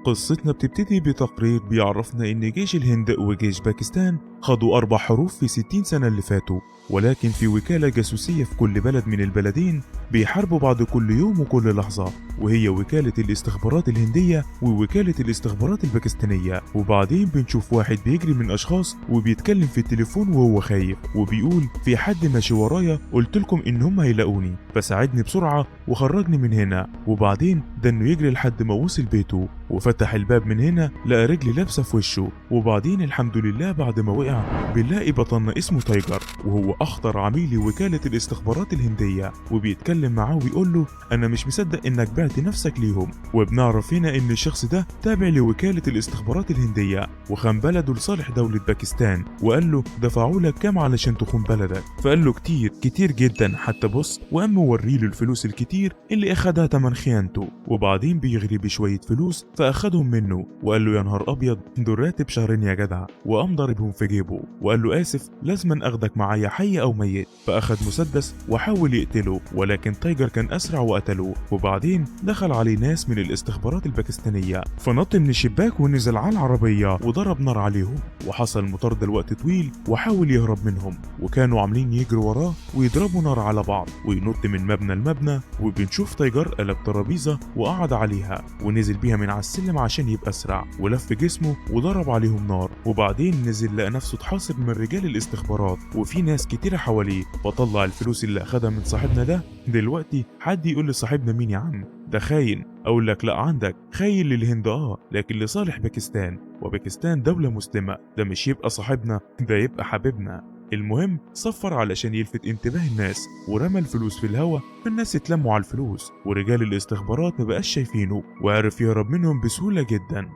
قصتنا بتبتدي بتقرير بيعرفنا إن جيش الهند وجيش باكستان خاضوا 4 حروب في 60 سنة اللي فاتوا، ولكن في وكالة جاسوسية في كل بلد من البلدين بيحاربوا بعض كل يوم وكل لحظة، وهي وكالة الاستخبارات الهندية ووكالة الاستخبارات الباكستانية. وبعدين بنشوف واحد بيجري من أشخاص وبيتكلم في التليفون وهو خايف وبيقول في حد ماشي ورايا، قلت لكم إن هم هيلاقوني فساعدني بسرعة وخرجني من هنا. وبعدين ده إنه يجري لحد ما وصل بيته وفتح الباب من هنا لقى رجل لابسة في وشه. وبعدين الحمد لله بعد ما وقع بنلاقي بطلنا اسمه تايجر، وهو أخطر عميل وكالة الاستخبارات الهندية، وبيتكلم معاه وبيقول له أنا مش مصدق إنك بعت نفسك ليهم. وبنعرف هنا إن الشخص ده تابع لوكالة الاستخبارات الهندية وخان بلده لصالح دولة باكستان، وقال له دفعوا لك كام علشان تخون بلدك؟ فقال له كتير كتير جدا، حتى بص وقام موريله الفلوس الكتير اللي أخدها تمن خيانته. وبعدين بيغري بشوية فلوس فأخدهم منه وقال له يا نهار أبيض دول راتب شهرين يا جدع، وقام ضاربهم في جيبه وقال له آسف لازم أخدك معايا حي أو ميت. فأخد مسدس وحاول يقتله، ولكن تايجر كان أسرع وقتله. وبعدين دخل عليه ناس من الاستخبارات الباكستانية، فنط من الشباك ونزل على العربية وضرب نار عليهم، وحصل مطاردة لوقت طويل وحاول يهرب منهم، وكانوا عاملين يجروا وراه ويضربوا نار على بعض وينط من مبنى لمبنى. وبنشوف تايجر قلب ترابيزة وقعد عليها ونزل بيها من على السلم عشان يبقى أسرع، ولف جسمه وضرب عليهم نار. وبعدين نزل لقى نفسه اتحاصر من رجال الاستخبارات وفي ناس كتيرة حواليه، فطلع الفلوس اللي أخدها من صاحبنا ده. دلوقتي حد يقول لصاحبنا مين يا عم ده خاين؟ أقول لك لا، عندك خاين للهند لكن لصالح باكستان، وباكستان دولة مسلمة، ده مش يبقى صاحبنا، ده يبقى حبيبنا. المهم صفر علشان يلفت انتباه الناس ورمى الفلوس في الهوا، فالناس اتلموا على الفلوس ورجال الاستخبارات مبقاش شايفينه وعرف يهرب منهم بسهولة جدا.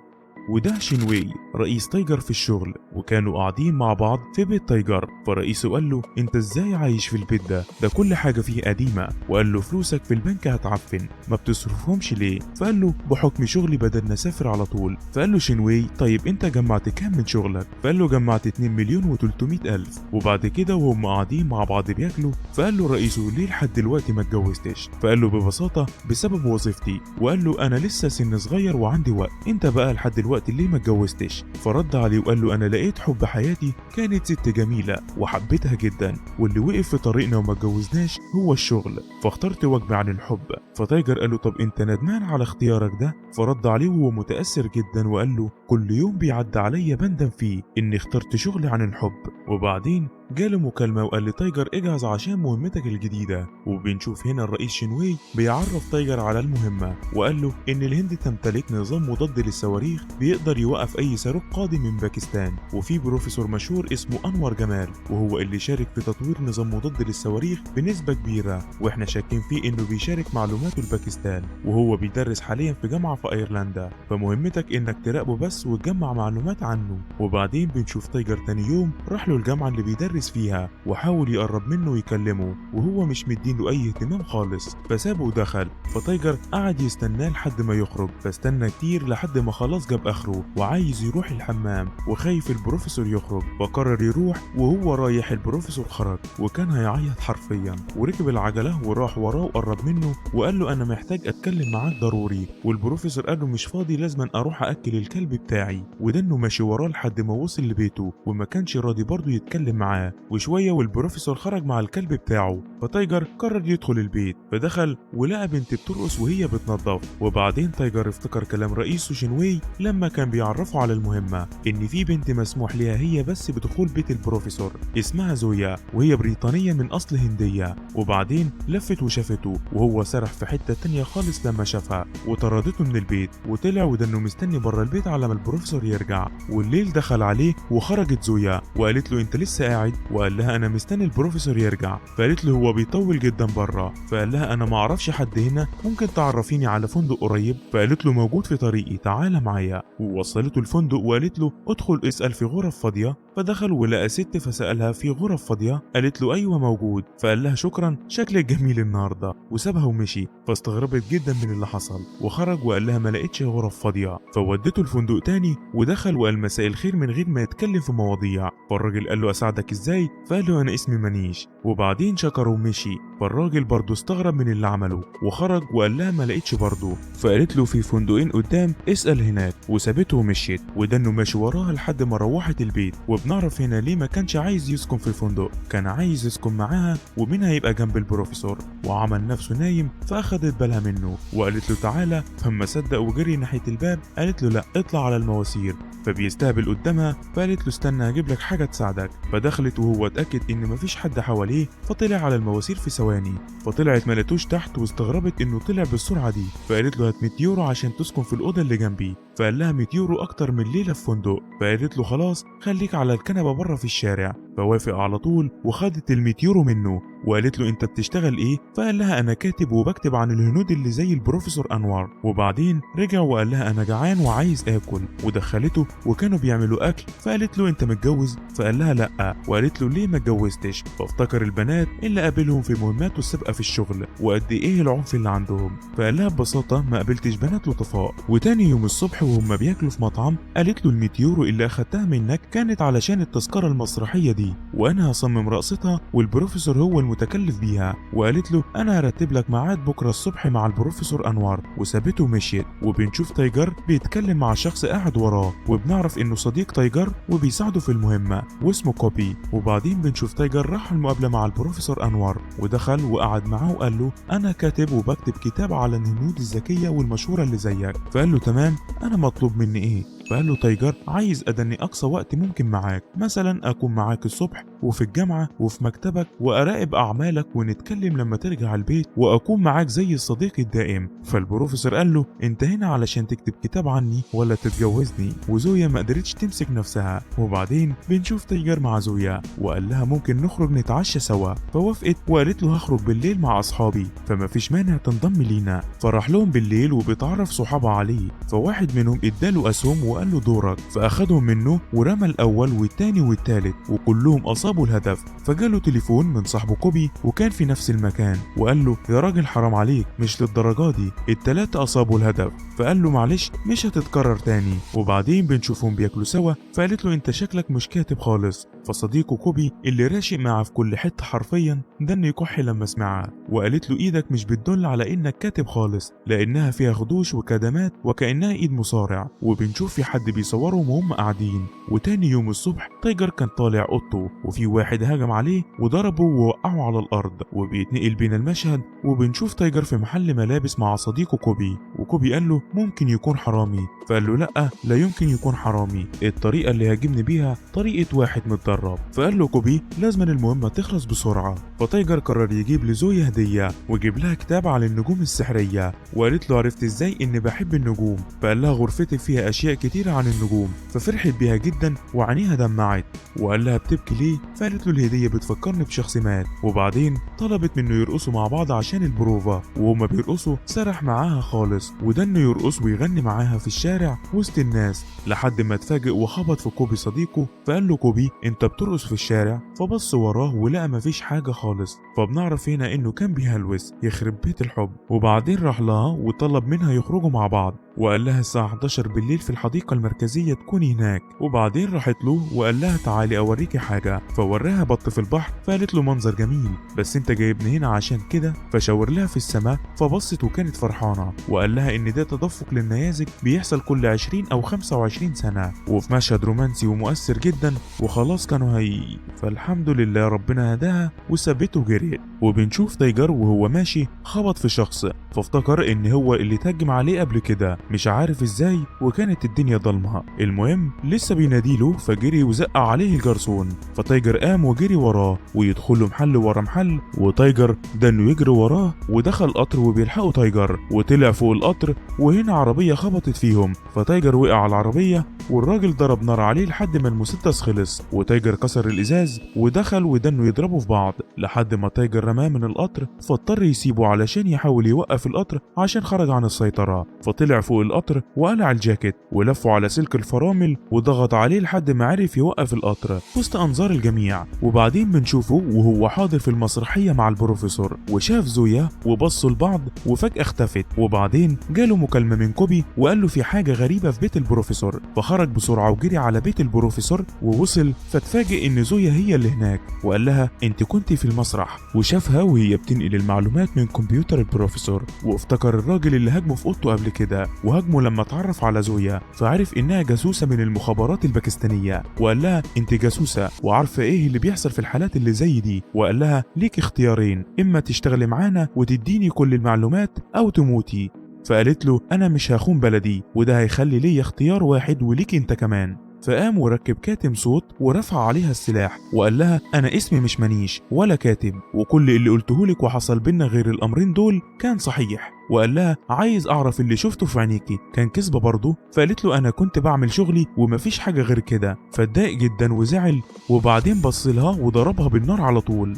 وده شينوي رئيس تايجر في الشغل، وكانوا قاعدين مع بعض في بيت تايجر، فرئيسه قال له انت ازاي عايش في البيت ده؟ ده كل حاجة فيه قديمة. وقال له فلوسك في البنك هتعفن، ما بتصرفهمش ليه؟ فقال له بحكم شغلي بدل نسافر على طول. فقال له شينوي طيب انت جمعت كام من شغلك؟ فقال له جمعت 2,300,000. وبعد كده وهم قاعدين مع بعض بياكلوا، فقال له رئيسه ليه لحد دلوقتي ما اتجوزتش؟ فقال له ببساطة بسبب وظيفتي. وقال له انا لسه سن صغير وعندي وقت، انت بقى لحد دلوقتي ليه ما اتجوزتش؟ فرد عليه وقال له انا لقيت حب حياتي كانت ست جميلة وحبيتها جدا، واللي وقف في طريقنا وما اتجوزناش هو الشغل، فاخترت وجبة عن الحب. فتايجر قال له طب انت ندمان على اختيارك ده؟ فرد عليه وهو متأثر جدا وقال له كل يوم بيعدي عليا بندم فيه اني اخترت شغلي عن الحب. وبعدين جاله مكالمة وقال لتايجر اجهز عشان مهمتك الجديدة. وبنشوف هنا الرئيس شينوي بيعرف تايجر على المهمة، وقال له إن الهند تمتلك نظام مضاد للصواريخ بيقدر يوقف أي صاروخ قادم من باكستان، وفي بروفيسور مشهور اسمه أنور جمال وهو اللي شارك في تطوير نظام مضاد للصواريخ بنسبة كبيرة، واحنا شاكين فيه إنه بيشارك معلوماته لباكستان، وهو بيدرس حاليا في جامعة في أيرلندا، فمهمتك إنك تراقبه بس وتجمع معلومات عنه. وبعدين بنشوف تايجر تاني يوم راح له الجامعة اللي بيدرس فيها وحاول يقرب منه ويكلمه، وهو مش مديله اي اهتمام خالص، فسابه ودخل. فتايجر قعد يستناه لحد ما يخرج، فاستنى كتير لحد ما خلاص جاب اخره وعايز يروح الحمام وخايف البروفيسور يخرج، فقرر يروح. وهو رايح البروفيسور خرج وكان هيعيط حرفيا، وركب العجلة وراح وراه وقرب منه وقال له انا محتاج اتكلم معاك ضروري. والبروفيسور قال له مش فاضي، لازم اروح اكل الكلب بتاعي. وده انه ماشي وراه لحد ما وصل لبيته وما كانش راضي برضه يتكلم معاه. وشوية والبروفيسور خرج مع الكلب بتاعه، فتايجر قرر يدخل البيت، فدخل ولقى بنت بترقص وهي بتنظف. وبعدين تايجر افتكر كلام رئيسه شينوي لما كان بيعرفه على المهمة ان في بنت مسموح ليها هي بس بدخول بيت البروفيسور اسمها زويا، وهي بريطانية من اصل هندية. وبعدين لفت وشافته وهو سرح في حتة تانية خالص لما شافها، وطردته من البيت وطلع وده انه مستني بره البيت على ما البروفيسور يرجع. والليل دخل عليه وخرجت زويا وقالت له انت لسه قاعد؟ وقال لها انا مستني البروفيسور يرجع. فقالت له هو بيطول جدا بره. فقال لها انا ما اعرفش حد هنا، ممكن تعرفيني على فندق قريب؟ فقالت له موجود في طريقي، تعالى معايا. ووصلته الفندق وقالت له ادخل اسال في غرف فاضية. فدخل ولقى ست فسألها في غرف فاضية، قالت له ايوه موجود، فقال لها شكرا شكلك جميل النهارده، وسابها ومشي. فاستغربت جدا من اللي حصل وخرج وقال لها ما لقيتش غرف فاضية، فودته الفندق تاني ودخل وقال مساء الخير من غير ما يتكلم في مواضيع. فالراجل قال له اساعدك ازاي؟ فقال له انا اسمي منيش، وبعدين شكره ومشي. فالراجل برضه استغرب من اللي عمله وخرج وقال لها ما لقيتش برضه، فقالت له في فندقين قدام اسأل هناك، وسابته ومشيت، ودنه ماشي وراها لحد ما روحت البيت. وبنعرف هنا ليه ما كانش عايز يسكن في الفندق، كان عايز يسكن معاها ومنها يبقى جنب البروفيسور، وعمل نفسه نايم فاخدت بالها منه وقالت له تعالى، فما صدق وجري ناحية الباب، قالت له لا اطلع على المواسير، فبيستهبل قدامها، فقالت له استنى هجيب لك حاجة تساعدك. فدخلت وهو اتأكد ان مفيش حد حواليه، فطلع على المواسير في ثواني، فطلعت ما لقتوش تحت واستغربت انه طلع بالسرعة دي، فقالت له هات 100 يورو عشان تسكن في الأوضة اللي جنبي، فقال لها 100 يورو اكتر من ليلة في فندق، فقالت له خلاص خليك على الكنبة بره في الشارع، فوافق على طول وخدت ال 100 يورو منه، وقالت له انت بتشتغل ايه؟ فقال لها انا كاتب وبكتب عن الهنود اللي زي البروفيسور انوار. وبعدين رجع وقال لها انا جعان وعايز اكل، ودخلته وكانوا بيعملوا اكل، فقالت له انت متجوز؟ فقال لها لا، وقالت له ليه ما اتجوزتش؟ فافتكر البنات اللي قابلهم في مهماته السابقة في الشغل وقد ايه العنف اللي عندهم، فقال لها ببساطة ما قابلتش بنات لطفاء. وتاني يوم الصبح وهم بياكلوا في مطعم قالت له ال 100 يورو اللي اخدتها منك كانت علشان التذكرة المسرحية دي، وانا هصمم رقصتها والبروفيسور هو المتكلف بيها، وقالت له انا هرتب لك ميعاد بكره الصبح مع البروفيسور انوار، وسابته ومشيت. وبنشوف تايجر بيتكلم مع شخص قاعد وراه، وبنعرف انه صديق تايجر وبيساعده في المهمة واسمه كوبي. وبعدين بنشوف تايجر راح المقابلة مع البروفيسور انوار ودخل وقعد معاه وقال له انا كاتب وبكتب كتاب على الهنود الذكية والمشهوره اللي زيك، فقال له تمام انا مطلوب مني ايه؟ فقال له تايجر عايز ادني اقصى وقت ممكن معاك، مثلا اكون معاك الصبح وفي الجامعة وفي مكتبك واراقب اعمالك ونتكلم لما ترجع البيت واكون معاك زي الصديق الدائم. فالبروفيسور قال له انت هنا علشان تكتب كتاب عني ولا تتجوزني؟ وزويا ما قدرتش تمسك نفسها. وبعدين بنشوف تايجر مع زويا وقال لها ممكن نخرج نتعشى سوا، فوافقت وقالت له هخرج بالليل مع اصحابي فما فيش مانع تنضم لينا. فراح لهم بالليل وبيتعرف صحابه عليه، فواحد منهم اداله اسهم وقال له دورك، فاخدهم منه ورمى الاول والتاني والتالت وكلهم اصابوا الهدف. فجاله تليفون من صاحبه كوبي وكان في نفس المكان وقال له يا راجل حرام عليك مش للدرجة دي، التلاتة اصابوا الهدف. فقال له معلش مش هتتكرر تاني. وبعدين بنشوفهم بياكلوا سوا، فقالت له انت شكلك مش كاتب خالص. فصديقه كوبي اللي راشق معاه في كل حتة حرفيا ده انه يكح لما سمعها، وقالت له ايدك مش بتدل على انك كاتب خالص لانها فيها خدوش وكدمات وكانها ايد مصارع. وبنشوف في حد بيصورهم وهم قاعدين. وتاني يوم الصبح تايجر كان طالع اوضته وفي واحد هجم عليه وضربه ووقعه على الارض. وبيتنقل بين المشهد وبنشوف تايجر في محل ملابس مع صديقه كوبي، وكوبي قال له ممكن يكون حرامي، فقال له لا لا يمكن يكون حرامي، الطريقة اللي هاجمني بيها طريقه واحد متدرب. فقال له كوبي لازم المهمة تخلص بسرعة. فتايجر قرر يجيب لزويا هديه ويجيب لها كتاب على النجوم السحريه، وقالت له عرفت ازاي اني بحب النجوم؟ فقال لها غرفتي فيها اشياء كتيرة عن النجوم، ففرحت بيها جدا وعينيها دمعت. وقال لها بتبكي ليه؟ فقالت له الهدية بتفكرني بشخص مات. وبعدين طلبت منه يرقصوا مع بعض عشان البروفا، وهما بيرقصوا سرح معاها خالص وده انه يرقص ويغني معاها في الشارع وسط الناس لحد ما اتفاجئ وخبط في كوبي صديقه. فقال له كوبي انت بترقص في الشارع؟ فبص وراه ولقى مفيش حاجة خالص. فبنعرف هنا انه كان بيهلوس يخرب بيت الحب. وبعدين راح لها وطلب منها يخرجوا مع بعض، وقال لها الساعة 11 بالليل في الحديقة المركزية تكوني هناك. وبعدين راحت له وقال لها تعالي اوريكي حاجة، فوراها بط في البحر، فقالت له منظر جميل بس انت جايبني هنا عشان كده؟ فشاور لها في السماء فبصت وكانت فرحانة، وقال لها ان ده تدفق للنيازك بيحصل كل 20 او 25 سنة. وفي مشهد رومانسي ومؤثر جدا وخلاص كانوا هي، فالحمد لله ربنا هداها وثبته وجريت. وبنشوف تايجر وهو ماشي خبط في شخص، فافتكر ان هو اللي تهجم عليه قبل كده مش عارف ازاي، وكانت الدنيا ضلمة. المهم لسه بيناديله فجري وزق عليه الجرسون، فتايجر قام وجري وراه ويدخل له محل ورا محل، وتايجر ده انه يجري وراه ودخل قطر وبيلحقه تايجر وطلع فوق القطر، وهنا عربية خبطت فيهم فتايجر وقع على العربية والراجل ضرب نار عليه لحد ما المسدس خلص، وتايجر كسر الازاز ودخل وده انه يضربوا في بعض لحد ما تايجر رماه من القطر، فاضطر يسيبه علشان يحاول يوقف القطر عشان خرج عن السيطرة. فطلع فوق فوق القطر وقلع الجاكيت ولفه على سلك الفرامل وضغط عليه لحد ما عرف يوقف القطر وسط انظار الجميع. وبعدين بنشوفه وهو حاضر في المسرحية مع البروفيسور، وشاف زويا وبصوا لبعض وفجأة اختفت. وبعدين جاله مكالمة من كوبي وقال له في حاجة غريبة في بيت البروفيسور، فخرج بسرعة وجري على بيت البروفيسور ووصل، فاتفاجئ ان زويا هي اللي هناك، وقال لها انت كنت في المسرح، وشافها وهي بتنقل المعلومات من كمبيوتر البروفيسور، وافتكر الراجل اللي هاجمه في اوضته قبل كده وهاجمه لما اتعرف على زويا، فعرف انها جاسوسة من المخابرات الباكستانية، وقال لها انت جاسوسة وعارفة ايه اللي بيحصل في الحالات اللي زي دي، وقال لها ليك اختيارين، اما تشتغلي معانا وتديني كل المعلومات او تموتي. فقالت له انا مش هخون بلدي، وده هيخلي لي اختيار واحد وليك انت كمان. فقام وركب كاتم صوت ورفع عليها السلاح وقال لها انا اسمي مش منيش ولا كاتب، وكل اللي قلتهولك وحصل بينا غير الامرين دول كان صحيح. وقال لها عايز اعرف اللي شفته في عينيكي كان كذبه برضه؟ فقالت له انا كنت بعمل شغلي ومفيش حاجة غير كده. فاتضايق جدا وزعل، وبعدين بص لها وضربها بالنار على طول.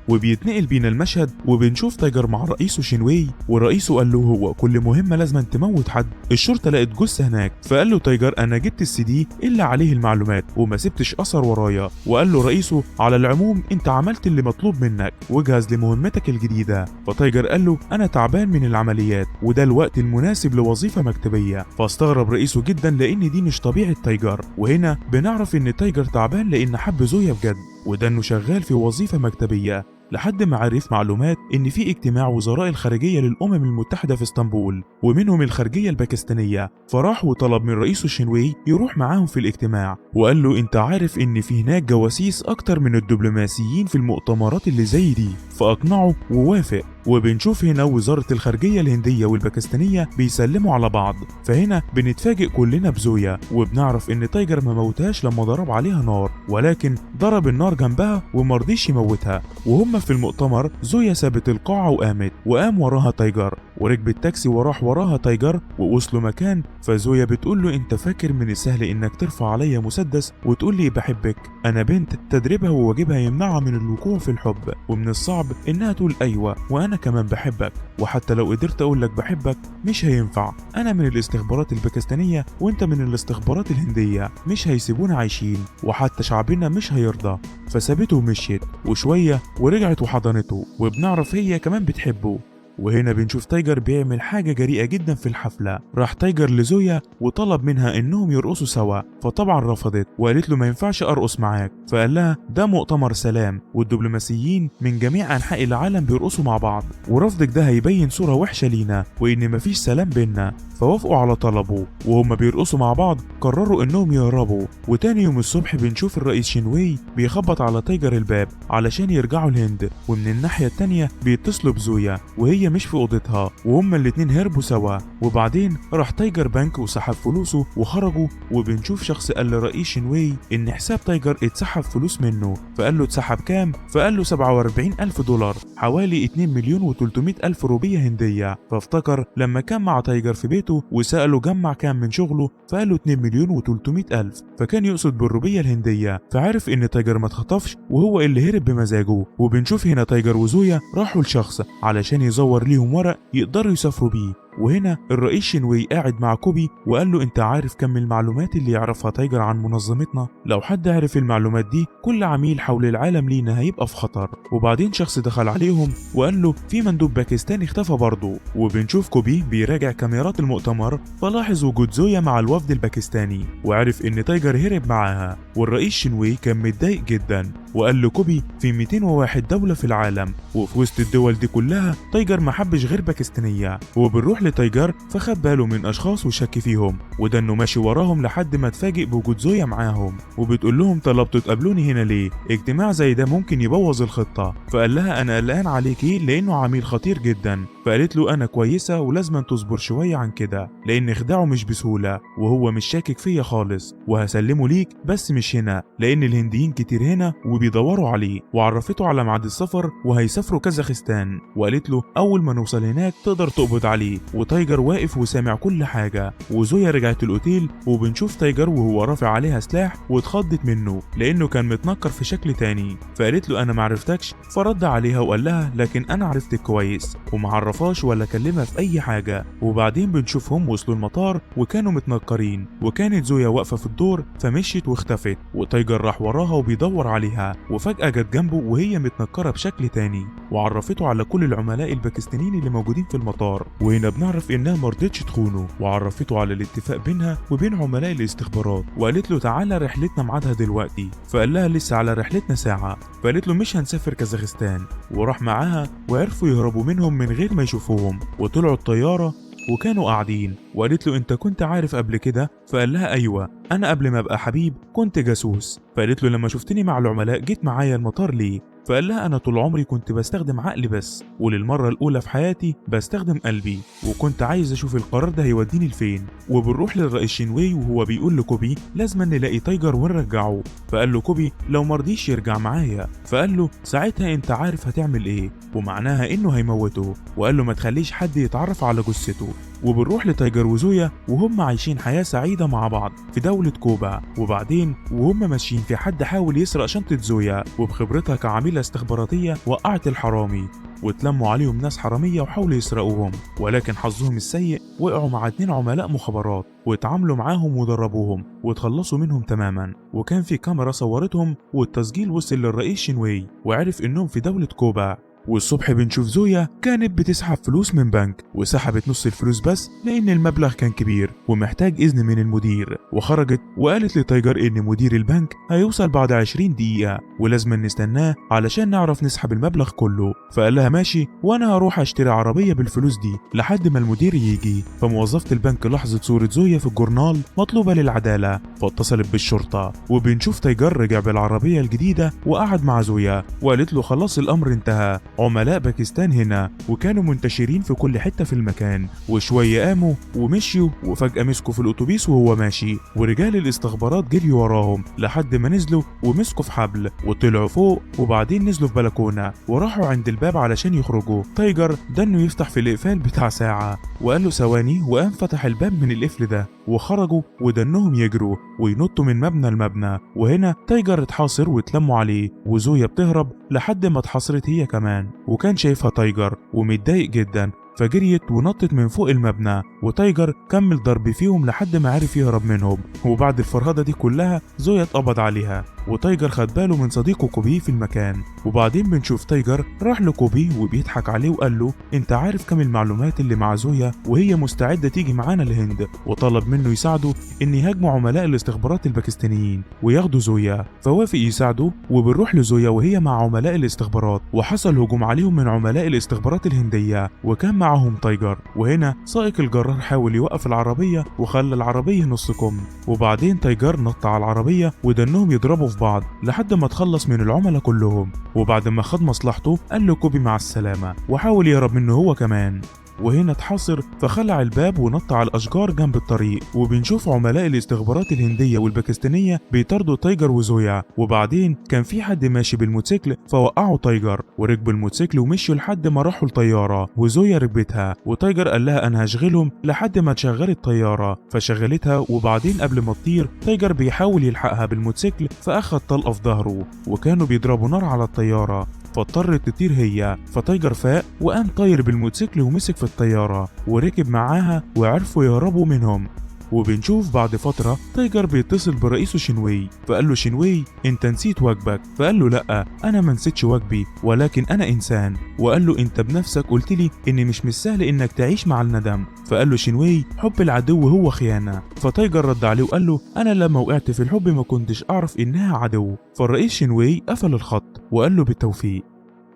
وبيتنقل بينا المشهد وبنشوف تايجر مع رئيسه شينوي، ورئيسه قال له هو كل مهمة لازم تموت حد، الشرطة لقت جثة هناك، فقال له تايجر انا جبت السي دي اللي عليه المعلومات وما سبتش اثر ورايا. وقال له رئيسه على العموم انت عملت اللي مطلوب منك واجهز لمهمتك الجديدة. فتايجر قال له انا تعبان من العمليات وده الوقت المناسب لوظيفة مكتبيه. فاستغرب رئيسه جدا لان دي مش طبيعة تايجر، وهنا بنعرف ان تايجر تعبان لان حب زويا بجد، وده انه شغال في وظيفة مكتبيه، لحد ما عرف معلومات ان في اجتماع وزراء الخارجية للامم المتحدة في اسطنبول ومنهم الخارجية الباكستانيه. فراح وطلب من رئيسه شينوي يروح معاهم في الاجتماع، وقال له انت عارف ان في هناك جواسيس اكتر من الدبلوماسيين في المؤتمرات اللي زي دي، فاقنعه ووافق. وبنشوف هنا وزارة الخارجية الهندية والباكستانية بيسلموا على بعض، فهنا بنتفاجئ كلنا بزويا، وبنعرف ان تايجر ما موتهاش لما ضرب عليها نار، ولكن ضرب النار جنبها ومرضيش يموتها. وهم في المؤتمر زويا سابت القاعة وقامت، وقام وراها تايجر، وركبت تاكسي وراح وراها تايجر، ووصلوا مكان. فزويا بتقول له انت فاكر من السهل انك ترفع عليا مسدس وتقول لي بحبك؟ انا بنت تدريبها وواجبها يمنعها من الوقوع في الحب، ومن الصعب انها تقول ايوه وانا كمان بحبك، وحتى لو قدرت اقول لك بحبك مش هينفع، انا من الاستخبارات الباكستانية وانت من الاستخبارات الهندية، مش هيسيبونا عايشين وحتى شعبنا مش هيرضى. فسابته ومشيت، وشوية ورجعت وحضنته، وبنعرف هي كمان بتحبه. وهنا بنشوف تايجر بيعمل حاجة جريئة جدا في الحفلة. راح تايجر لزويا وطلب منها انهم يرقصوا سوا، فطبعا رفضت وقالت له ما ينفعش ارقص معاك. فقال لها ده مؤتمر سلام والدبلوماسيين من جميع انحاء العالم بيرقصوا مع بعض، ورفضك ده هيبين صورة وحشة لينا وان مفيش سلام بينا. فوافقوا على طلبه، وهم بيرقصوا مع بعض قرروا انهم يهربوا. وتاني يوم الصبح بنشوف الرئيس شينوي بيخبط على تايجر الباب علشان يرجعوا الهند، ومن الناحية التانية بيتصلوا بزويا وهي مش في اوضتها، وهما الاتنين هربوا سوا. وبعدين راح تايجر بنك وسحب فلوسه وخرجوا. وبنشوف شخص قال لرئيس شينوي ان حساب تايجر اتسحب فلوس منه، فقال له اتسحب كام؟ فقال له 47,000 دولار، حوالي 2,300,000 روبية هندية. فافتكر لما كان مع تايجر في بيته وسأله جمع كام من شغله، فقال له 2,300,000، فكان يقصد بالروبية الهندية. فعرف ان تايجر ما اتخطفش وهو اللي هرب بمزاجه. وبنشوف هنا تايجر وزويا راحوا لشخص علشان يزور ليهم ورق يقدروا يسافروا بيه. وهنا الرئيس شينوي قاعد مع كوبي وقال له انت عارف كم المعلومات اللي يعرفها تايجر عن منظمتنا؟ لو حد عرف المعلومات دي كل عميل حول العالم لينا هيبقى في خطر. وبعدين شخص دخل عليهم وقال له في مندوب باكستاني اختفى برضه. وبنشوف كوبي بيراجع كاميرات المؤتمر، فلاحظ وجود زويا مع الوفد الباكستاني وعرف ان تايجر هرب معاها. والرئيس شينوي كان متضايق جدا وقال لكوبي في 201 دولة في العالم، وفي وسط الدول دي كلها تايجر ما حبش غير باكستانية. وبنروح لتايجر فخد باله من اشخاص وشك فيهم، وده انه ماشي وراهم لحد ما اتفاجئ بوجود زويا معاهم، وبتقول لهم طلبتوا تقابلوني هنا ليه؟ اجتماع زي ده ممكن يبوظ الخطة. فقال لها انا قلقان عليكي لانه عميل خطير جدا. فقالت له انا كويسة ولازم تصبر شوية عن كده لان خداعة مش بسهولة، وهو مش شاكك فيا خالص، وهسلمه ليك بس مش هنا لان الهنديين كتير هنا وبيدوروا عليه. وعرفته على ميعاد السفر وهيسافروا كازاخستان، وقالت له اول ما نوصل هناك تقدر تقبض عليه. وتايجر واقف وسامع كل حاجة. وزويا رجعت الأوتيل وبنشوف تايجر وهو رافع عليها سلاح واتخضت منه لأنه كان متنكر في شكل تاني، فقالت له أنا معرفتكش، فرد عليها وقال لها لكن أنا عرفتك كويس، ومعرفاش ولا كلمها في أي حاجة. وبعدين بنشوفهم وصلوا المطار وكانوا متنكرين، وكانت زويا واقفة في الدور فمشيت واختفت، وتايجر راح وراها وبيدور عليها، وفجأة جت جنبه وهي متنكرة بشكل تاني وعرفته على كل العملاء الباكستانيين اللي موجودين في المطار. وهنا بنعرف انها مرضتش تخونه، وعرفته على الاتفاق بينها وبين عملاء الاستخبارات، وقالت له تعالى رحلتنا ميعادها دلوقتي، فقال لها لسه على رحلتنا ساعة، فقالت له مش هنسافر كازاخستان، وراح معاها وعرفوا يهربوا منهم من غير ما يشوفوهم، وطلعوا الطيارة وكانوا قاعدين. وقالت له انت كنت عارف قبل كده؟ فقال لها ايوه، انا قبل ما ابقى حبيب كنت جاسوس. فقالت له لما شفتني مع العملاء جيت معايا المطار ليه؟ فقال لها انا طول عمري كنت بستخدم عقلي بس، وللمره الاولى في حياتي بستخدم قلبي، وكنت عايز اشوف القرار ده هيوديني لفين. وبنروح للرئيس شينوي وهو بيقول لكوبي لازم نلاقي تايجر ونرجعه، فقال له كوبي لو مرضيش يرجع معايا، فقال له ساعتها انت عارف هتعمل ايه، ومعناها انه هيموته، وقال له ما تخليش حد يتعرف على جثته. وبنروح لتايجر وزويا وهم عايشين حياة سعيدة مع بعض في دولة كوبا. وبعدين وهم ماشيين في حد حاول يسرق شنطة زويا، وبخبرتها كعميلة استخباراتية وقعت الحرامي، واتلموا عليهم ناس حرامية وحاولوا يسرقوهم، ولكن حظهم السيء وقعوا مع 2 عملاء مخابرات واتعاملوا معاهم ودربوهم وتخلصوا منهم تماما. وكان في كاميرا صورتهم والتسجيل وصل للرئيس شينوي وعرف انهم في دولة كوبا. والصبح بنشوف زويا كانت بتسحب فلوس من بنك، وسحبت نص الفلوس بس لأن المبلغ كان كبير ومحتاج إذن من المدير، وخرجت وقالت لتايجر إن مدير البنك هيوصل بعد 20 دقيقة ولازم نستناه علشان نعرف نسحب المبلغ كله. فقال لها ماشي، وأنا هروح أشتري عربية بالفلوس دي لحد ما المدير يجي. فموظفة البنك لاحظت صورة زويا في الجورنال مطلوبة للعدالة، فاتصلت بالشرطة. وبنشوف تايجر رجع بالعربية الجديدة وقعد مع زويا وقالت له خلاص الأمر انتهى، عملاء باكستان هنا، وكانوا منتشرين في كل حتة في المكان. وشوية قاموا ومشيوا، وفجأة مسكوا في الأتوبيس وهو ماشي، ورجال الاستخبارات جريوا وراهم لحد ما نزلوا ومسكوا في حبل وطلعوا فوق، وبعدين نزلوا في بلكونة وراحوا عند الباب علشان يخرجوا. تايجر ده انه يفتح في الإقفال بتاع ساعة، وقال له ثواني، وقام فتح الباب من القفل ده، وخرجوا ودنهم يجروا وينطوا من مبنى لمبنى. وهنا تايجر اتحاصر واتلموا عليه، وزويا بتهرب لحد ما اتحاصرت هي كمان، وكان شايفها تايجر ومتضايق جدا، فجريت ونطت من فوق المبنى، وتايجر كمل ضرب فيهم لحد ما عرف يهرب منهم. وبعد الفرهدة دي كلها زويا اتقبض عليها، وتايجر خد باله من صديقه كوبي في المكان. وبعدين بنشوف تايجر راح لكوبي وبيضحك عليه وقال له انت عارف كم المعلومات اللي مع زويا وهي مستعدة تيجي معانا الهند، وطلب منه يساعده ان يهاجموا عملاء الاستخبارات الباكستانيين وياخدوا زويا، فوافق يساعده. وبنروح لزويا وهي مع عملاء الاستخبارات، وحصل هجوم عليهم من عملاء الاستخبارات الهندية وكان معهم تايجر. وهنا سائق الجرار حاول يوقف العربية وخلى العربية نص كم، وبعدين تايجر نط على العربية ودنهم يضربوا في بعض لحد ما تخلص من العملاء كلهم. وبعد ما خد مصلحته قال له كوبي مع السلامة، وحاول يهرب منه هو كمان. وهنا اتحاصر فخلع الباب ونط على الأشجار جنب الطريق. وبنشوف عملاء الاستخبارات الهندية والباكستانية بيطاردوا تايجر وزويا، وبعدين كان في حد ماشي بالموتوسيكل فوقعوا تايجر، وركبوا الموتوسيكل ومشوا لحد ما راحوا الطيارة، وزويا ركبتها، وتايجر قال لها أنا هشغلهم لحد ما تشغل الطيارة، فشغلتها. وبعدين قبل ما تطير تايجر بيحاول يلحقها بالموتوسيكل فأخد طلقة في ظهره، وكانوا بيضربوا نار على الطيارة فاضطرت تطير هي. فتايجر فاق وقام طاير بالموتوسيكل ومسك في الطيارة وركب معاها وعرفوا يهربوا منهم. وبنشوف بعد فترة تايجر بيتصل برئيسه شينوي، فقال له شينوي انت نسيت واجبك، فقال له لا انا ما نسيتش واجبي ولكن انا انسان. وقال له انت بنفسك قلت لي ان مش من السهل انك تعيش مع الندم، فقال له شينوي حب العدو هو خيانة. فتايجر رد عليه وقال له انا لما وقعت في الحب ما كنتش اعرف انها عدو. فالرئيس شينوي قفل الخط وقال له بالتوفيق.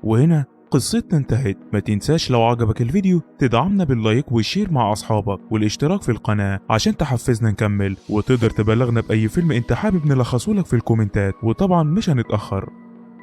وهنا قصتنا انتهت. ما تنساش لو عجبك الفيديو تدعمنا بال like وال share مع اصحابك والاشتراك في القناة عشان تحفزنا نكمل، وتقدر تبلغنا باي فيلم انت حابب نلخصه لك في الكومنتات، وطبعا مش هنتأخر.